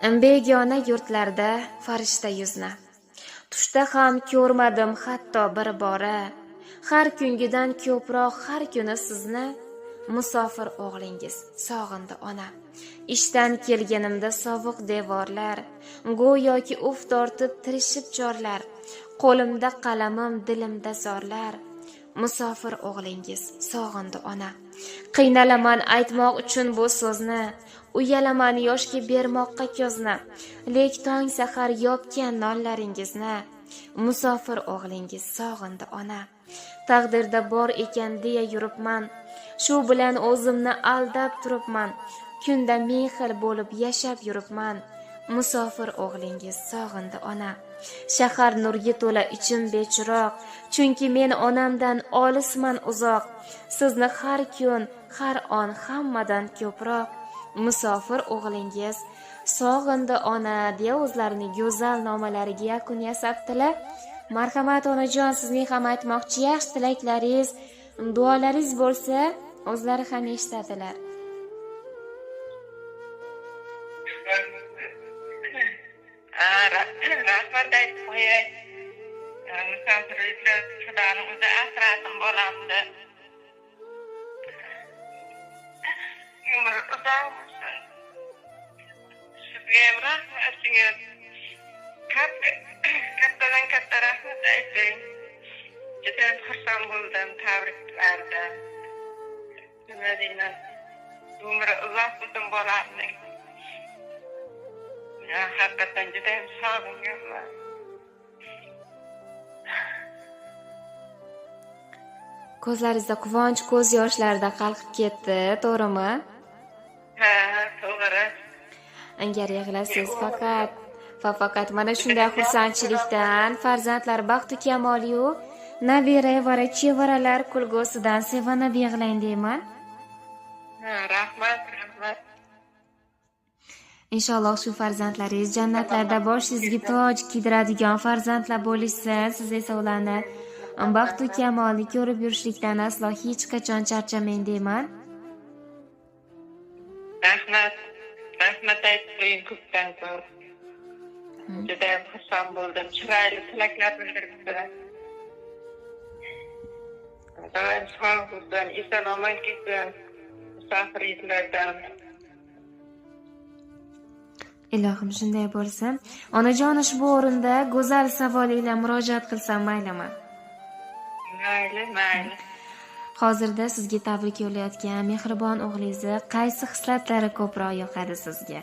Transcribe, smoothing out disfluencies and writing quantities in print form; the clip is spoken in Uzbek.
Begona yurtlarda farishta yuzni tushda ham ko'rmadim hatto bir bora. Har kungidan ko'proq har kuni sizni musofir o'g'lingiz sog'indi, ona. Ishdan kelganimda sovuq devorlar go'yoki uf tortib tirishib chorlar. Qo'limda qalamim, dilimda zorlar, musofir o'g'lingiz sog'indi, ona. Qiynalaman aytmoq uchun bu so'zni, uyalaman yoshga bermoqqa ko'zni, lek tong sahar yopgan nonlaringizni musofir o'g'lingiz sog'indi, ona. Taqdirda bor ekan deya yuribman, shu bilan o'zimni aldab turibman, kunda ming xil bo'lib yashab yuribman, musofir o'g'lingiz sog'indi, ona. Shahar nurga to'la, ichim bechiroq, chunki men onamdan olisman uzoq. Sizni har kun, har on hammadan ko'proq musofir o'g'lingiz sog'indi, ona, deya o'zlarining go'zal nomalariga yakun yasabdilar. Marhamat, onajon, sizning ham aytmoqchi yaxshi tilaklaringiz, duolaringiz bo'lsa, o'zlari ham eshitadilar. Rahmat aytib qo'yay. Musofirlikda Xudoni o'zi asrasin bolamni. Umri uzoq bo'lsin. Sizga ham rahmat, sizga kattadan katta rahmat ayting. Judayam xursand bo'ldim tabriklardan. Nima deyman, umri uzoq bo'lsin bolamning. Haqiqatdan judayam sog'inganman. Ko'zlaringizda quvonch ko'z yoshlarida qalqib ketdi, to'g'rimi? Ha, to'g'ri. Agar yig'lasiz faqat va faqat mana shunday xursandchilikdan, farzandlar baxtu kamoliyu nabira, evara, chevaralar kulgusidan sevinib yig'lang deyman. Ha, rahmat, rahmat. Inshaalloh shu farzandlaringiz jannatlarda boshingizga toj kiydiradigan farzandlar bo'lishsin. Siz esa ularni baxtu kamolni ko'rib yurishlikdan aslo hech qachon charchamang deyman. Rahmat. Rahmat aytib qo'ying ko'pdan ko'p. Judayam xursand bo'ldim. Chiroyli tilaklar bildiribdilar. Doim sog' bo'lsin, eson omon ketsin musofirliklardan. Ilohim, shunday bo'lsin. Onajon, ushbu o'rinda go'zal savol ila murojaat qilsam maylimi? Mayli, mayli. Hozirda sizga tabrik yo'llayotgan mehribon o'g'lingizni qaysi xislatlari ko'proq yoqadi sizga?